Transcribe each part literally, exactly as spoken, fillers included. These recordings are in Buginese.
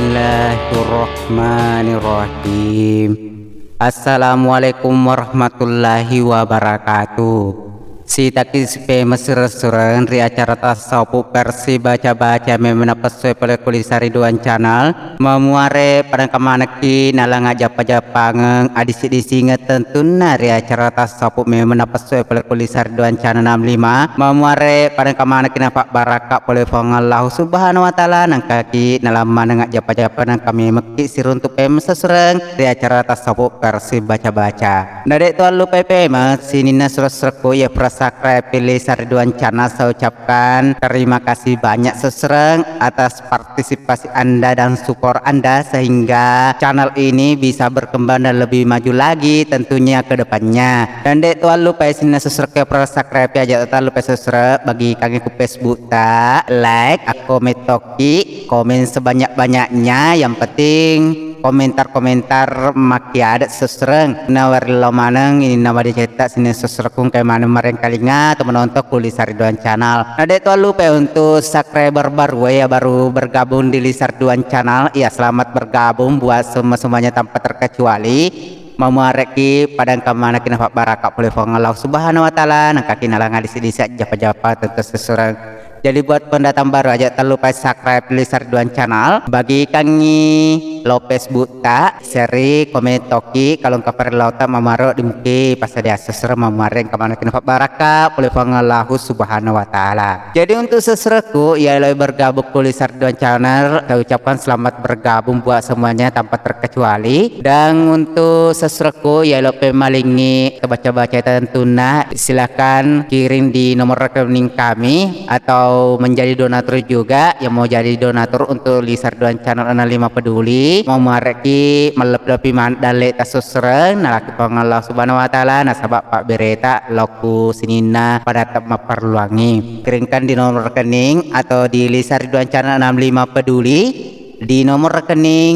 Bismillahirrahmanirrahim. Assalamualaikum warahmatullahi wabarakatuh. Sitaki sipe messureng-sureng ri acara tasawuf versi baca-baca memeng napessoe pole ku Lisa Ridwan Channel. Mamuare padangka manekki nalang ajjappa-jappangeng adisi-disingeng tentunna ri acara tasawuf memeng napessoe pole ku Lisa Ridwan Channel enam lima. Mamuare padangka manekki napabbarakka pole Puang Allahu Subhanahu wa Ta'ala, nangkaki nalang maneng ajjappa-jappa nangka memekki siruntu pemeng sessureng ri acara tasawuf versi baca-baca. Nade' to allupai pemeng sininna sureng-surengku iya pura subscribe Lisa Ridwan Channel, saya ucapkan terima kasih banyak sessureng atas partisipasi Anda dan support Anda sehingga channel ini bisa berkembang dan lebih maju lagi tentunya ke depannya. Dan de' to allupai sininna sureng-surengku iya pura subscribe, aja' to allupai sessureng, bagikangngi ku Facebook ta, like, akko mettoki, komen sebanyak-banyaknya, yang penting komentar-komentar makkiada sessureng. Nawarellau maneng ininna madecetta sininna sessurengku engkai maneng marengkalinga to menonton ku Lisa Ridwan Channel. Nade' to allupai untuk subscriber baru ya, baru bergabung di Lisa Ridwan Channel. Ya, selamat bergabung buat semua-semuanya tanpa terkecuali. Mamuarekki padangka manekki napabbarakka pole Puang Allahu Subhanahu wa Ta'ala, nangkaki nalang adisi-disi ajjappa-jappa tentu sessureng. Jadi buat pendatang baru aja' to allupai subscribe Lisa Ridwan Channel, bagikangngi lo Facebook ta, seri, komen tokki, kalau engka parellau ta mamaro di muki passadia sessureng mamuare engka manekki napabbarakka pole Puang Allahu Subhanahu wa Ta'ala. Jadi untuk sessurengku iya eloi bergabung ku Lisa Ridwan Channel, saya ucapkan selamat bergabung buat semuanya tanpa terkecuali. Dan untuk sessurengku iya elo pemalingngi baca-baca tentunna, silakan kirim di nomor rekening kami atau menjadi donatur juga. Yang mau jadi donatur untuk Lisa Ridwan Channel enam lima peduli, mamuarekki mallebbi-lebbi maneng dalle' tasessureng, nalaki Puang Allah Subhanahu wa Ta'ala nasaba' pabbereta lao ku sininna padatta mapparelluangngi. Kirimkan di nomor rekening atau di Lisa Ridwan Channel enam lima peduli di nomor rekening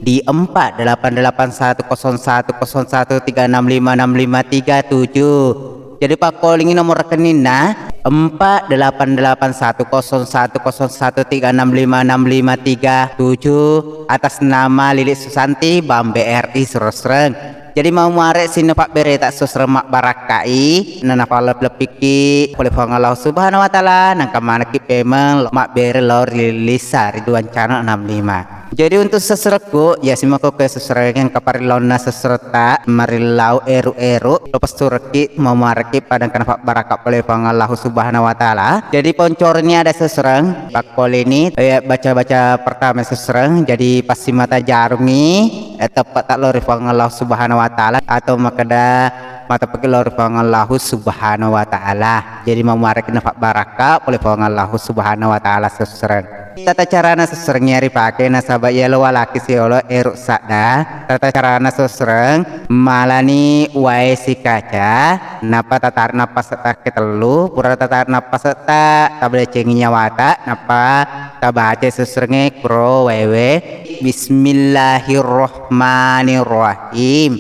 di empat delapan delapan satu kosong satu kosong satu tiga enam lima enam lima tiga tujuh. Jadi pakkolingngi nomor rekeningna empat delapan delapan satu kosong satu kosong satu tiga enam lima enam lima tiga tujuh atas nama Lilik Susanti, Bank B R I Surosreng. Jadi mamuare sininna pabbereta sessureng mabbarakkai, na napalleppikki pole Puang Allah Subhanahu wa Ta'ala, nangka manekki pemeng mabbere lao ri Lisa Ridwan Channel enam lima. Jadi untuk sessurengku, ya simako ke sessureng engka parellaunna sessuretta, marillau eru-eru, lo pessurekki, mamuarekki padangka napabbarakka pole Puang Allah Subhanahu wa Ta'ala. Jadi poncorengngi ada sessureng, pakkolini, ya, baca-baca pertama sessureng, jadi passimata jarungngi, eh, teppa ta lao ri Puang Allah Subhanahu wa Ta'ala, atau makkeda mateppa lao ri Puang Allah Subhanahu wa Ta'ala. Jadi mamuarekki napabbarakka pole Puang Allah Subhanahu wa Ta'ala sessureng. Tata carana sessureng iya ripake nasaba' iya lo walaki siolo eru' sadda. Tata carana sessureng, malani wae sikaca, nappa tatarik nappasetta ketellu, pura tatarik nappasetta, tabadecengi nyawata, nappa tabaca sessurengnge kuro waewe. Bismillahirrahmanirrahim.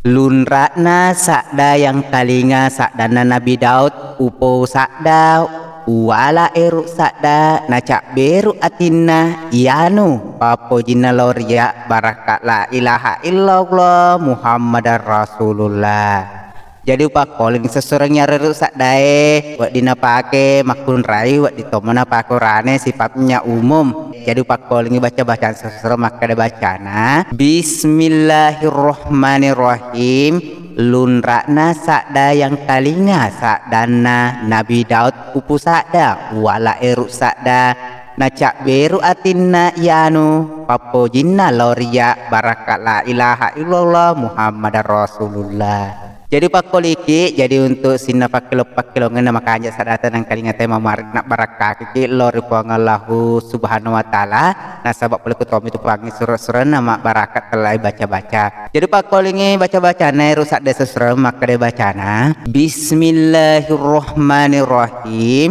Lunra'na sadda yangkalinga saddanna Nabi Daud, upo sadda, uwala eru' sadda, nacabberu atinna, iyanu pappojinna lao ri iyya barakka la ilaha illallah Muhammadar Rasulullah. Jadi upakkoling sessureng iyaro eru' saddae, wedding napake makkunrai, wedding tommo napake urane, sifatnya umum. Jadi upakkolingi baca-bacaan sessureng makkeda bacana, Bismillahirrahmanirrahim. Lunra'na sadda yangkalinga saddanna Nabi Daud, upo sadda, uwala eru' sadda, nacabberu atinna, iyanu pappojinna lao ri iyya barakka la ilaha illallah Muhammadar Rasulullah. Jadi pakkoliki, jadi untuk sininna pakkelo-pakkelongenna makanja saddata nangkalinga te mamuare nabbarakkakiki lao ri Puang Allahu Subhanahu wa Ta'ala, nasaba' pole ku tommi tu Puangnge suro-surenna mabbarakka tellai baca-baca. Jadi pakkolingi baca-bacana eru' sadda sessureng makkeda bacana, Bismillahirrahmanirrahim.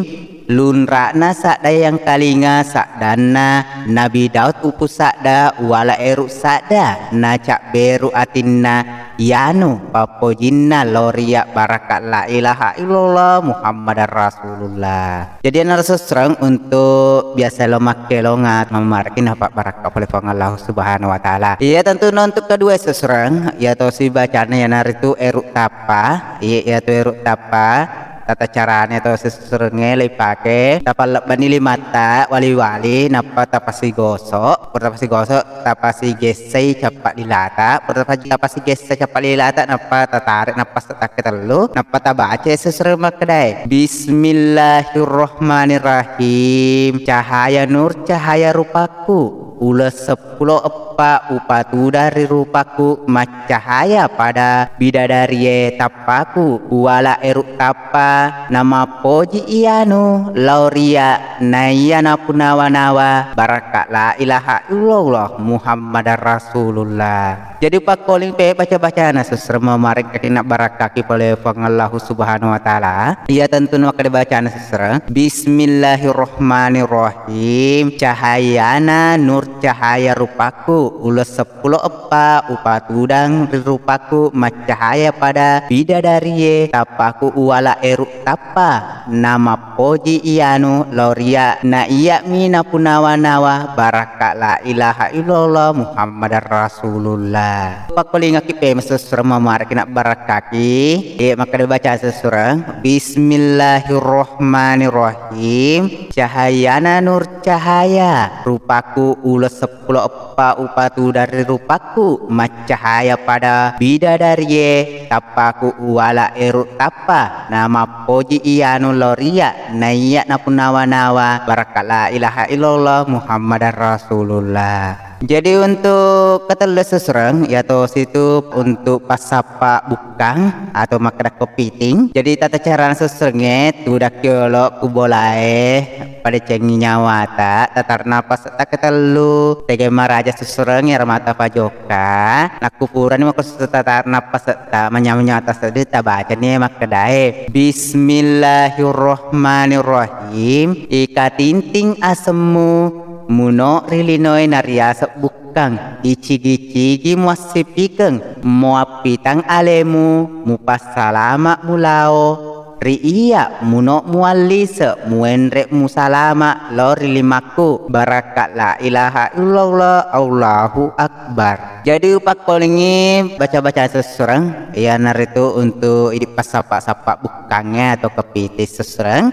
Lunra'na sadda yang kalinga saddanna Nabi Daud upu sadda uwala eru sadda, nacabberu atinna, iyanu pappojinna lao ri iya barakka la ilaha illallah Muhammadar Rasulullah. Jadi, anaro sesreng untuk biasa lo makkelonga, mamaraki napabbarakka pole Puang Allah Subhanahu wa Ta'ala. Iya, tentu untuk kedua sesreng, iya tosi bacana iyanaritu eru tappa. Iya, iya tu eru tappa. Tata carane to sesrenge le ipake. Tapallebbani limatta wali-wali, nappa tapasigoso. Pura tapasigoso, tapasigessai cappa lilata. Pura tapa-, tapasigessa cappa lilata, nappa tatarik, nappa takke tellu, nappa tabaca sesreng makkedae, "Bismillahirrahmanirrahim. Cahaya nur, cahaya rupaku. Uleng seppulo eppa upatudang ri rupaku, maccahaya pada bidadarie tappaku, uwala eru tappa, namappoji iyanu lao ri iya, naiya napunawa-nawa barakka la ilaha illallah Muhammadar Rasulullah." Jadi, upakkoling pe baca-bacana sesreng mamareng engkaki nabbarakkaki pole Puang Allahu Subhanahu wa Ta'ala. Iya tentu makkeda bacana sesreng, "Bismillahirrahmanirrahim. Cahayana nur cahaya rupaku, uleng seppulo eppa upatudang ri rupaku, maccahaya pada bidadarie tappaku, uwala eru tappa, namappoji iyanu lao ri iya, na iyami napunawa-nawa barakka la ilaha illallah Muhammadar Rasulullah." Pakkolingaki pe masesreng mamaraki nabbarakkaki. Iya makkeda baca sesreng, "Bismillahirrahmanirrahim. Cahayana nur cahaya, rupaku uleng seppulo eppa upatudang ri rupaku, maccahaya pada bidadarie tappaku, uwala eru tappa, namappoji iyanu lao ri iya, naiya napunawa-nawa barakka la ilaha illallah Muhammadar Rasulullah." Jadi, untuk ketelle sesreng, iya tosi tu untuk passappa bukkang atau makkeda kepiting. Jadi, tata carana sesrengnge, tudakki olo ku bolae, padecengi nyawata, tatarnapas ta ketellu, tege maraja sesreng, iyaro mata pajokka. Nakku purani mako tatarnapas ta manyameng nyawata seddi, tabacani makkedae, "Bismillahirrahmanirrahim. Ikatinting asemmu, muno ri linoe nariaseng bukkang, icigi-cigi muassipikeng, muappitang alemu, mupassalama mulao ri iya, muno muallise, muenre musalama lao ri limakku, barakka la ilaha illallah, Allahu Akbar." Jadi, upakkolingi baca-baca sesreng, iyanaritu untuk idi passappa-sappa bukkangnge atau kepiting sesreng.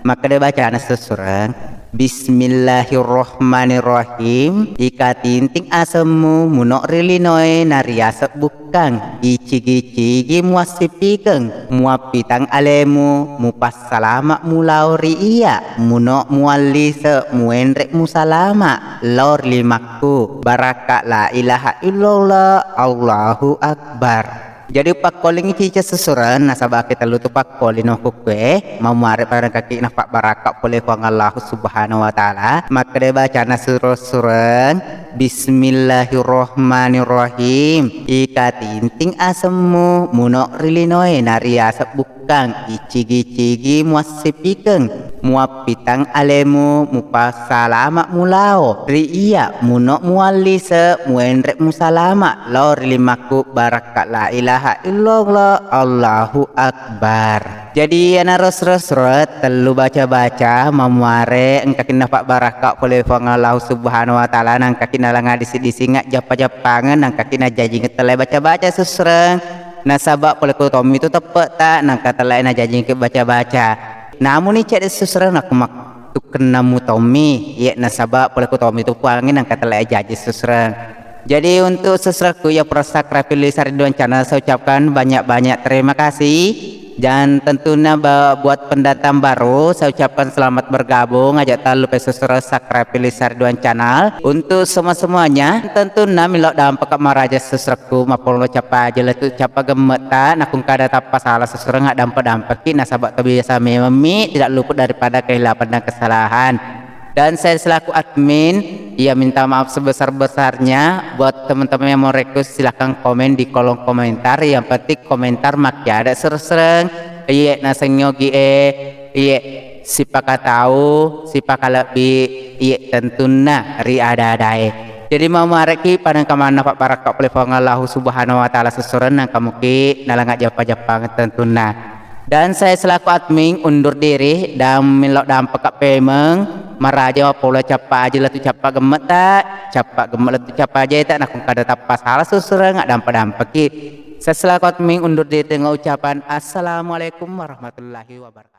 Makkeda bacana sesreng, "Bismillahirrahmanirrahim. Ikatinting asemmu, muno ri linoe nariaseng bukkang, icigi-cigi muassipikeng, muappitang alemu, mupassalama mulao ri iya, muno muallise, muenre musalama lao ri limakku, barakka la ilaha illallah, Allahu Akbar." Jadi, upakkolingi cica sesreng, nasaba ketellu tu pakkoling okko kue, mamuare pada engkaki napabbarakka pole Puang Allahu Subhanahu wa Ta'ala. Makkeda bacana sesreng, "Bismillahirrahmanirrahim. Ikatinting asemmu, muno ri linoe nariaseng bukkang, icigi-cigi muassipikeng, muappitang alemu, mupassalama mulao ri iya, muno muallise, muenre musalama lao ri limakku, barakka la ilaha illallah, Allahu Akbar." Jadi, iyanaro sesreng tellu baca-baca mamuare engkaki napabbarakka pole Puang Allahu Subhanahu wa Ta'ala, naengkaki nalangnga disi-disinga jappa-jappangeng, naengkaki najajingeng tellai baca-baca sesreng. Nasaba pole ku tommi tu teppetta, naengka tellai najajingeng baca-baca. Namuni cedde sesreng nakku mak-, tukkennamu tommi, iye nasaba pole ku tommi tu puangnge naengka tellai ajaji sesreng. Jadi, untuk sesrekku yang pernah subscribe Lisa Ridwan Channel, saya ucapkan banyak-banyak terima kasih. Dan tentunya ba-, buat pendatang baru, saya ucapkan selamat bergabung. Aja tak lupa subscribe Lisa Ridwan Channel. Untuk semua-semuanya, tentunya milo dampaka maraja sesrekku, mapolo capa aja letu capa gemeta, nakung kada tappa salah sesereng, dampa-dampaki, nasaba kebiasaan memang mi tidak luput daripada kehilapan dan kesalahan. Dan saya selaku admin, ya, minta maaf sebesar-besarnya. Buat teman-teman yang mau request, silahkan komen di kolom komentar. Yang penting komentar maki ada sereng-sereng. Iye, naseng yogi e. Iye, sipakatau, sipakalebbi, iye tentunna ri ada-adae. Jadi, mamarekki padengka manna pabbarakka pole Puang Allahu Subhanahu wa Ta'ala sessurenna kamuki nalenga jappa-jappang tentunna. Dan saya selaku admin undur diri dan melo dampeka pemeng maraja wa polo cappa aja letu cappa gemmeta, cappa gemme letu cappa aja tak nakung kada tappa salah sessurenna dampa-dampeki. Saya selaku admin undur diri dengan ucapan assalamualaikum warahmatullahi wabarakatuh.